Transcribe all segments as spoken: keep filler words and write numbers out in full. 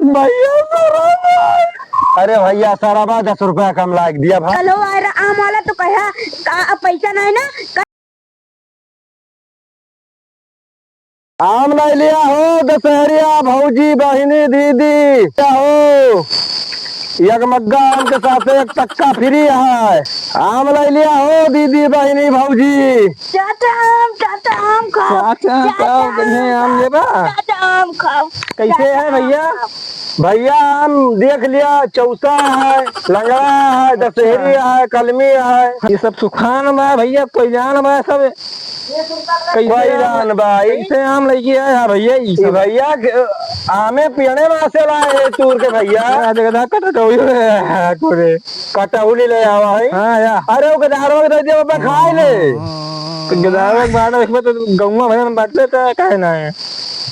भैया, सराबा। अरे भैया, सराबा दस रुपया कम लाग दिया भा। कल हो आए रहा आम वाला तो कहा, का, अब पैसा नहीं ना। आम नहीं लिया हो दशहरिया भौजी, बहिनी, दीदी, क्या हो? एक मग्गा आम के साथे एक पक्का फ्री है। आम नहीं लिया हो दीदी, बहिनी, भौजी। चाचा आम, चाचा आम खाओ। चाचा आम खाओ, चाचा आम कहीं आम खाओ, लेबा? चाचा आम खाओ। कैसे चाचा है आम भैया? खाओ। भैया, आम देख लिया, चौसा है, लंगड़ा है, दशहरी है, कलमी है। ये सब सुखान बा भैया, कोई जान बा सब। कैसे कोई आम, जान बा, ई कैसे आम लइके आया है भैया, ई ई सब? भैया के, आमे पियने में से लाए है तूर के भैया। आ, देखा, देखा, कटौली ले आया है तोरे। कटौली ले आवा है। हाँ, या। अरे, वो गदारवा के दे दिया, बाबा, खाए ले। तो गदारवा के बाटा देखबे तो गौवा भर में बांटले तो काहे ना है?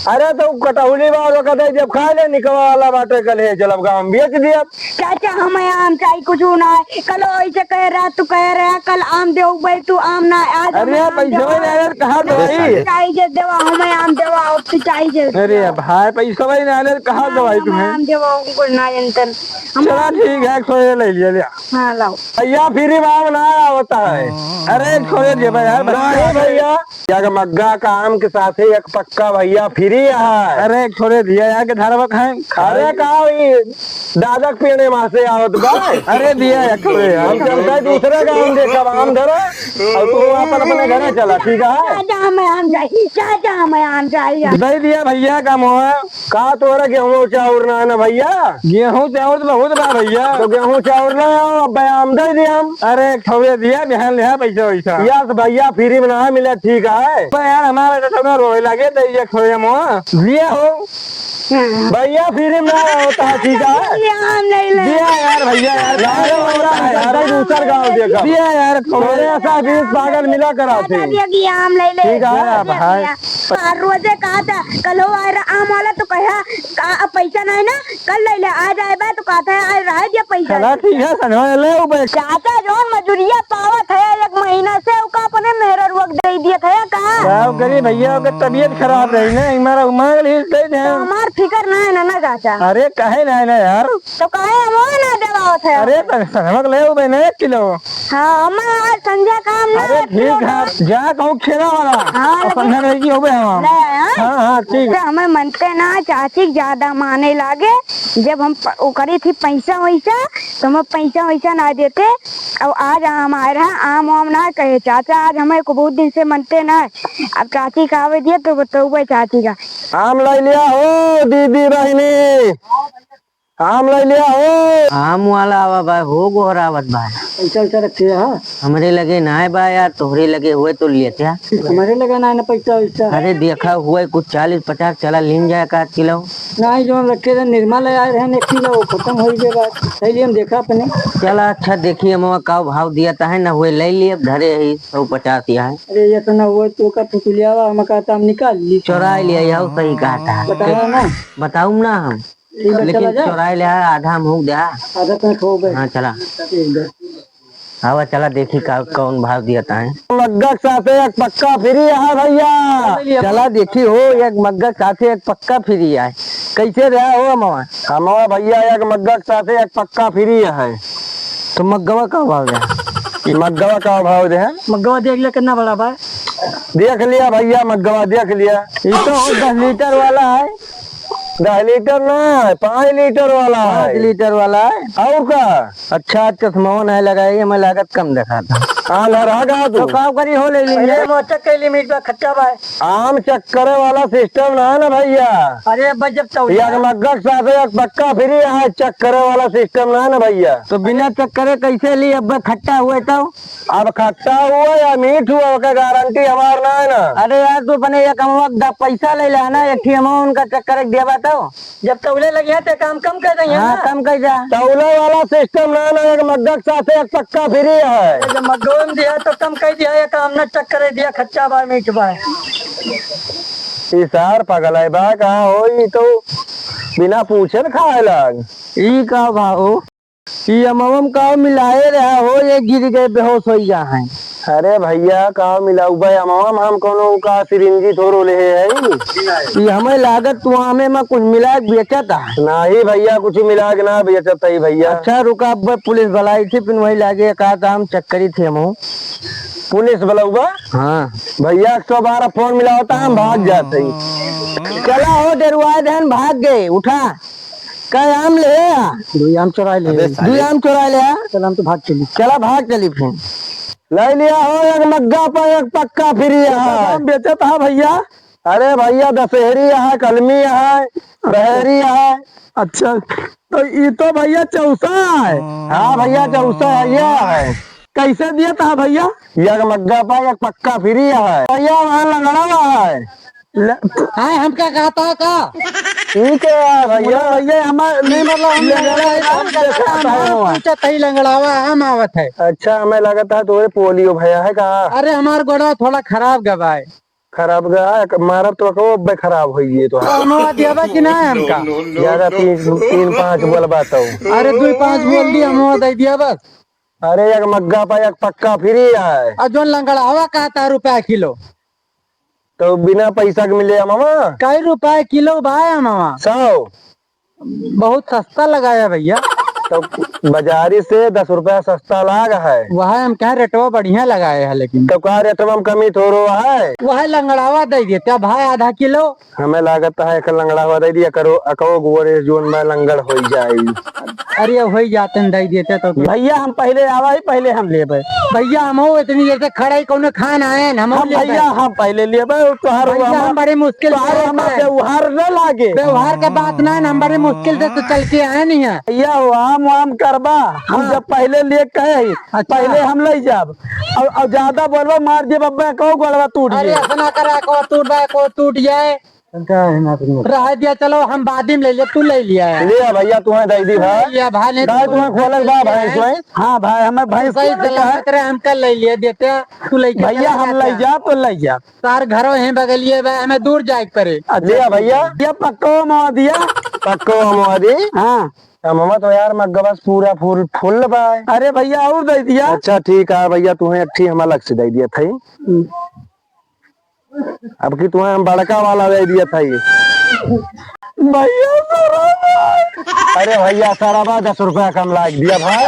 अरे, तो कटौली वाला का दे दिया, खाए ले, निकवा वाला बाटे, कल है, चल, अब गाँव में बेच दिया। चाचा, हमें आम चाही, कुछ ना है। कल ऐसे कह रहा, तू कह रहा, कल आम देउ भाई, तू आम ना, आज अरे हमें यार, आम पैसा देवा। नहीं आया, कहाँ दवाई? चाही जे देवा, हमें आम देवा, अब तू चाही जे अरे देवा। भाई, पैसा नहीं आया, कहाँ हाँ, दवाई हमें तुम्हें? आम देवा, कुछ ना जनतन। हम चला आम ठीक है, एक सौ ये ले लिया, लिया। हाँ, लाओ। भैया, फ्री में आम ना आवता है। अरे, एक सौ ये दे भाई, यार, नहीं भैया। भैया के मग्गा का आम के साथे एक पक्का भैया फ्री है। अरे, एक सौ ये दिया यार, के धरवा खाएं। अरे, का ई दादा के पेड़े में से आवत बा। अरे दिया या कबे यार। हम चलता है दूसरे गाँव देखब आम धरे, और तू अपन अपने घरे चला, ठीक है? चाचा, हमें आम चाहिए, चाचा, हमें आम चाहिए। दे दिया भैया का मुँह। का तोरा गेहूँ चाउर ना है ना भैया? गेहूँ चाउर तो बहुत बा भैया। तो गेहूँ चाउर ना है, अब आम दे दिया हम। अरे, एक ठौरे दिया, बिहान लिहा पैसा वैसा। यस भैया, फ्री में ना मिले, ठीक है। बे यार, हमारा तो सब रोए लगे, दे दिया एक ठौरे मुँह। दिया हो। भैया, फ्री में ना होता है, ठीक है? ये आम ले ले। दिया यार, भैया यार, गाँव में हो रहा है यार, भाई, दूसर गाँव देखा। दिया यार, थोड़े ऐसा बीस पागल मिला करा थे। दादा, ये आम ले ले। ठीक है, भाई। आ, रोजे कहा था, कल हो आए रहा आम वाला तो कहा, का, अब पैसा नहीं ना, कल ले ले, आज आए बा तो कहा था, आज रह दिया पैसा। चला, ठीक है, संझवा ले, वो पैसा। चाचा, जौन मजूरिया पावत है एक महीना से, ओका अपने मेहररुआ के दे दिए थे का? का करी भैया, ओकर तबीयत खराब रही ना, हमारा मांग ली, दे दे। तो हमार फिकर ना है ना, ना चाचा। अरे काहे ना है ना यार? तो काहे हम ना देवावत है? अरे त-, संझवा के ले आऊ बहन एक किलो। हाँ, हम आज संझा काम ना अरे एक किलो ठीक है, ना। जा कहूँ खेला वाला। हाँ, और लेकिन संझा नहीं की हो गए हम। ले आए, हाँ? हाँ, हाँ, ठीक। तो हमें मनते ना चाची के ज्यादा माने लागे, जब हम प-, ओकरी थी पैसा वैसा, तो हमें पैसा वैसा ना देते। अब आज आम आए रहा, आम वाम ना कहे चाचा, आज हमें को बहुत दिन से मनते ना है। अब चाची का आवे दिए तो बतौबे चाची का। आम ले लिया हो दीदी बहिनी, आम ले लिया हो। आम वाला आवा बा हो गोहरावत बा। पैसा वैसा रखे है? हमरे लगे ना है बा यार, तोहरे लगे हुए तो लेते हैं। हमारे लगे ना है ना पैसा वैसा। अरे देखा हुआ कुछ चालीस पचास, चला लीन जाए का किलो। नहीं, जो रखे रहे, निरमा ले आए रहे, एक किलो, वो खत्म हो गए बात। सही हम देखा अपने। चला, अच्छा, देखी, हम का भाव दिया था, है ना, हुए ले लिए, अब धरे ही सौ पचास यहाँ है। अरे, ये तो ना हुए, तो का पुतुलिया वा, हम का तो हम निकाल ली। चुरा लिया, यह सही कहा था। बताया ना। बताऊँ ना हम। ये तो लेकिन चला जा। चुरा लिया, आधा हम हो गया। आधा तो खो गए। हाँ, चला। ठीक है। आवा चला देखी का कौन भाव दिया ताहे। मग्गा के साथे एक पक्का फ्री है भैया। चला देखी हो, एक मग्गा के साथे एक पक्का फ्री है। कैसे रहा हो अमवा? अमवा भैया एक मग्गा के साथे एक पक्का फ्री है। तो मग्गवा का भाव दे? ई मग्गवा का भाव दे? मग्गवा देख लिया कितना बड़ा बा। देख लिया भैया, मग्गवा देख लिया। ये तो दस लीटर वाला है। दस लीटर ना है, पाँच लीटर वाला है। पाँच लीटर वाला है। और का? अच्छा, चश्मा नहीं लगाई, हमें लागत कम दिखाता। हाँ, लहरा गा तू। तो का करी हो, ले लीजिए। अरे, मोचक के लिमिट बा, खट्टा बा। आम चेक करे वाला सिस्टम ना है ना भैया। अरे, अब जब तो एक मग्गा के साथ एक पक्का फ्री है, चेक करे वाला सिस्टम ना है ना भैया। तो बिना चेक करे कैसे ली, अब खट्टा हुए तो? अब खट्टा हुआ या मीठ हुआ, ओकर गारंटी हमार ना है ना। अरे यार, तू अपने एक अमवा क द-, पैसा ले ले ना, एक ही अमवा उनका चेक करे के देबा तो। जब तौले लगिया ते काम कम कर देंगे हाँ, ना। कम कर जा। तौले वाला सिस्टम ना, ना, एक मग्गा के साथे एक पक्का फ्री है। जब मग्गो में दिया तो कम कर दिया, ये काम ना चेक करे दिया, खच्चा बा, मीठ बा। ई सार पगल है बा, कहाँ हो, ई तो बिना पूछे न खाए लाग। ई का भाव? ई अमवम का मिलाए रहा हो, ये गिर गए, बेहोश हो जा हैं। अरे भइया, का मिलाउबा अमवा म? हम कउनो का सिरिंजी थोरो लेहे हई। ई हमें लागत तू आमे म कुछ मिला के बेचत ह। नाहीं भइया, कुछ मिला के ना बेचत हई भइया। अच्छा रुका, अब पुलिस बुलाई थी, फिर वही लागे का त हम चेक करी थी हमहू। पुलिस बुलाउबा? हाँ। भइया, एक सौ बारह फोन मिलावत ह, हम भाग जात हई। चला हो, डेरवाए देहन, भाग गए, उठा। कै आम ले आ? दुई आम चोराए ले। अबे साले। दुई आम चोराए ले आ? चल, हम तो भाग चली। चला, भाग चली फिर। ले लिया हो, एक मग्गा पर एक पक्का फ्री है। आम बेचत ह भइया? अरे भइया, दशहरी है, कलमी है, बहरी है। अच्छा, तो ई तो भइया चौसा है। हाँ भइया, चौसा है, ये है। कैसे दिया था भइया? एक मग्गा पर एक पक्का फ्री है। भइया, वहाँ लंगड़ा है। ले, आए, हमका कहता है का? ठीक है यार भइया। भइया, हमार नहीं, मतलब, हम ले, लंगड़ा है, ले, हमका ले, कहता है, ले, हम पूछत है, लंगड़ावा, हम आवत है। अच्छा, हमें लगता है तोरे पोलियो भया है का? अरे, हमार गोड़ा थोड़ा खराब गवा है। खराब गवा है, मारब तो को अब्बे खराब होई ये तो। तो हमें देबा कि ना हमका? ज्यादा तीन, तीन पाँच बोल बात हो। अरे, दो पाँच बोल दिया, हमें दे दिया बस। अरे, एक मग्गा पर एक पक्का फ्री है। और जोन लंगड़ावा कहता है रुपया किलो। तो बिना पैसा के मिले अमवा? कई रुपया किलो बा अमवा? सौ। बहुत सस्ता लगाया भइया। तो बाजारी से दस रुपया सस्ता लाग है। वह हम कहे रेटवा बढ़िया लगाया है, लेकिन तो का रेटवा में कमी थोरो है? वह लंगड़ावा दे देते भाई आधा किलो। हमें लागत है एक लंगड़ावा दे दिया करो, अको गोरे जोन में लंगड़ हो जाई। अरे, होई जातन, दे देते तो। भइया, हम पहिले आवा ही, पहिले हम लेबे। भइया, हम हो इतनी देर से खड़ा ही, कौनो खान आए न, हम हम लेबे। भइया, हम पहिले लेबे, तोहार भइया, हम बड़ी मुश्किल से तोहार लेबे। व्यवहार न लागे। व्यवहार के बात ना है, हम बड़ी मुश्किल से तो चल के आए नहीं है। भइया, हो, आम वाम करबा, हम हाँ। जब पहिले ले कहे, अच्छा। पहिले हम ले जाब। और, और ज्यादा बोलबा, मार देब, अब्बे को गोड़वा टूट अरे, जाए। ऐसा ना करा, को टूट जाए, को टूट जाए। रह दिया, चलो, हम बाद में ले लिया, तू ले लिया है। ले आ भइया, तुम्हें दे दी भाई। ले लिया भाई, नहीं गाय तो तुम्हें खोलक बा भाई, हैं? सोए। हाँ भाई, हमें भाई सही खोलक सलामत है। रहे, हम कल ले लिया देते, तू लेके भइया, चला हम जाता। ले जा, तो ले जा। तार घरों ही बगलिए बा, हमें दूर जाए के पड़े। अच्छा, ले आ भइया। ये पक्को मवा दिया। पक्को मवा दी। हाँ। मवा तो यार, मग्गा बस पूरा फुल, फुल बा। अरे भइया, और दे दिया। अच्छा, ठीक है भइया, तुम्हें एक ठी हम अलग से दे दिया था। हम्म। अब की तुम्हें हम बड़का वाला दे दिया था ये। भइया, सराबा। अरे भइया, सराबा दस रुपया कम लाग दिया भाई।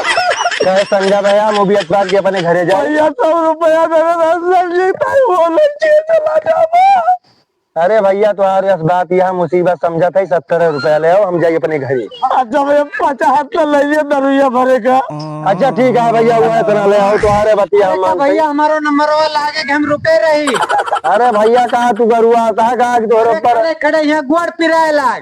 कहे संजय भइया, मुबी अखबार के अपने घरे जाओ। भइया, सौ रुपया दे दे, सब्जी ताई बोले के चला जाबा। अरे भइया, तुम्हारे इस बात यह मुसीबत समझत है, सत्तर रुपया ले आओ, हम जाई अपने घरे। अच्छा भइया, पचास तो ले लिए दरुइया भरे का। अच्छा ठीक है भइया, वो इतना ले आओ, तुम्हारे बतिया हम अच्छा मानते हैं। भइया, हमारो नंबरवा लागे कि हम रुके रही। अरे भइया, कहाँ तू गरुआ आता है, कहाँ की तोहरे अरे ऊपर खड़े खड़े यहाँ गोड़ पिराए लाग।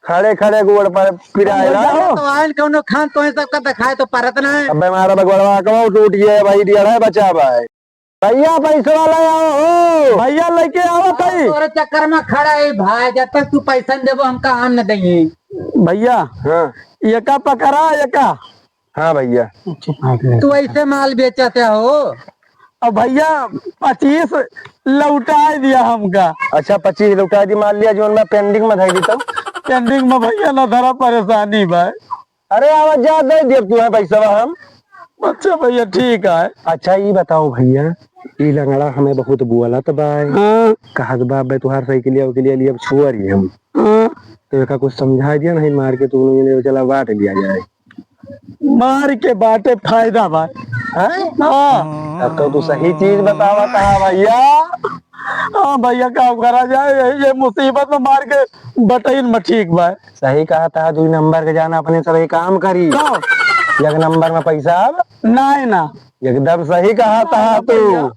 खड़े खड़े गोड़ पर पिराए भइया, लाग। तो आयल कौनो खान तोहे सबका दिखाए तो परत ना है। अबे मारा बगवाड़वा कमाओ टूट गया है भाई, डेढ़ है बचा भाई। भइया, पैसवा ले आओ हो। भइया, लेके आवत हई। तोरे चक्कर में खड़ा है भाई, जब तक तू पैसा न देबो, हम काम न देंगे। भइया, हाँ। एका पकड़ा, एका। हाँ भइया। तू ऐसे माल बेचत हो? अब भइया, पच्चीस लौटाए दिया हमका। अच्छा, पच्चीस लौटाए दी, मान लिया, जोन में pending में धई दी तब। Pending में भइया ना धरा, परेशानी बा। अरे आवा जा, दे देब तुहे पैसवा हम। अच्छा भइया, ठीक है। अच्छा ई बताओ भइया, ई लंगड़ा हमें बहुत बोलत बा। हाँ। कहत बा, "बे तुहार साइकिलिया उकिलिया लिए अब छुअरी हम।" हाँ। तो एका कुछ समझा दिया नहीं, मार के तू उन्हें चला बांट लिया जाए। मार के बाटे फायदा बा। हैं? हाँ। अब तो तू सही चीज बतावत हा भइया। हाँ भइया, का करा जाए, ये, ये मुसीबत में मार के बटइन में ठीक बा। सही कहत हा, दुई नंबर के जाना अपने सब काम करी। का? एक नंबर में पैसा अब? नाय ना। एकदम सही कहत हा तू।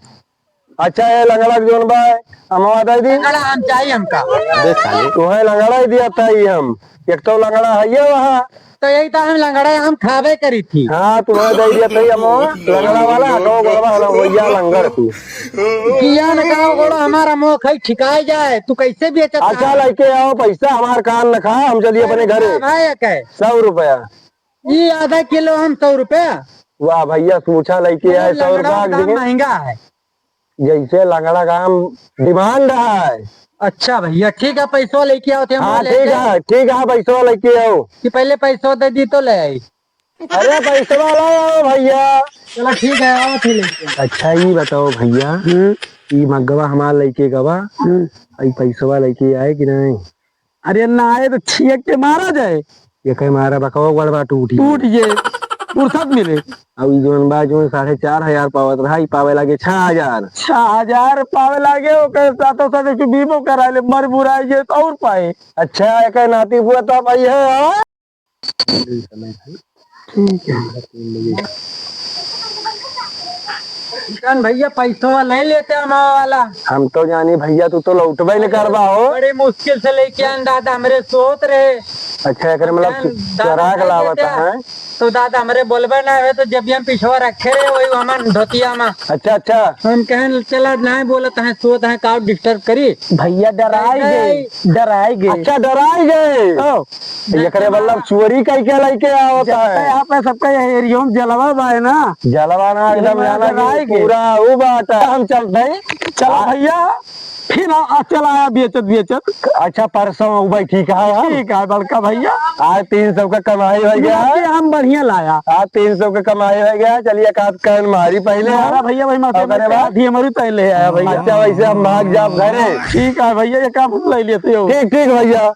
अच्छा, ये लंगड़ा के जोन बा, अमवा दे दी। लंगड़ा हम चाहिए हमका। अबे साले। तुहे लंगड़ा ही दिया था ही हम। एक तो लंगड़ा है ये वहाँ। तो यही तो हम लंगड़ा हम खाबे करी थी। हाँ, तुहे दे दिया था ही अमवा। लंगड़ा वाला, हटो गोड़वा वाला, भइया लंगड़ तू। किया न कहो गोड़ो हमारा मुँह खाई ठिकाए जाए, तू कैसे बेचत अच्छा, है? लेके आओ पैसा, हमार कान न खा, हम चलिए अपने घरे। भाई, क्या है? सौ रुपया। ये आधा किलो हम सौ रुपया। वाह भइया, सूछा लेके अरे, आए, सौ लंगड़ा रुपया दाम दिए। महंगा है। जैसे लंगड़ा का हम demand है। अच्छा भइया, ठीक है, पैसवा लेके आओ थे, हम हाँ, ले ठीक जाए। है, ठीक है, पैसवा लेके आओ। कि पहले पैसवा दे दी तो ले आई। अरे, पैसवा ले आओ भइया। चला ठीक है, आवत ही लेके। अच्छा, ई बताओ भइया, हम्म। ई मग्गवा हमार लइके गवा, हम्म। ई पैसवा लइके आए कि नहीं? अरे ना आए तो छींक के मारा जाए। एके मारा बकवा गड़बा टूटी। टूट गए, फुर्सत मिले। अब ई जौन बा, जौन साढ़े चार हजार पावत रहा, ई पावे लागे छह हजार। छह हजार पावे लागे, ओकर साथों साथ एक बीमो करा ले, मर मुराई गए तो और पाए। अच्छा, एके नाती पुआ तो अब आई है, हाँ? ठीक है। कौन भइया, पैसवा ले लेते हम वाला। हम तो जानी भइया, तू तो लौटबे न करबा हो। बड़ी मुश्किल से लेके आन दादा, हमरे सोत रहे। अच्छा, एकरे मतलब हम दादा चोरा के नहीं लावत देते। है। तो दादा हमरे बोलबे ना है, तो जब हम पिछवा रखे रहे, वही हमार धोतिया में। अच्छा, अच्छा। हम कहन, "चला, नहीं बोलत है, सोत है, का डिस्टर्ब करी?" भइया डराई नहीं। गए, डराई गए। अच्छा, डराई गए। ओ। एकरे मतलब चोरी कई के लइके आवत है। यहाँ पे सबका ये एरिया में जलवा बा है ना। जलवा ना, एकदम जलवा जाना कि जलाए के। पूरा वो बात है। हम चलते हैं। चला आ- भइया, फिर आ, आ, चला आया बेचत बेचत। अच्छा, परसों वो बैठी कहा है हम। ठीक है बड़का भइया। आज तीन सौ का कमाई हो गया है। हम बढ़िया लाया। आज तीन सौ का कमाई हो गया है। चलिए, एक आध कान मारी पहिले हमारा हम। भइया, भाई, माथे और में अरे वाह। आधी हमारी तय ले आया भइया। अच्छा, वैसे हम भाग जाब घरे। ठीक है भइया, ये काम हम ले लेते हो। ठीक, ठीक भइया।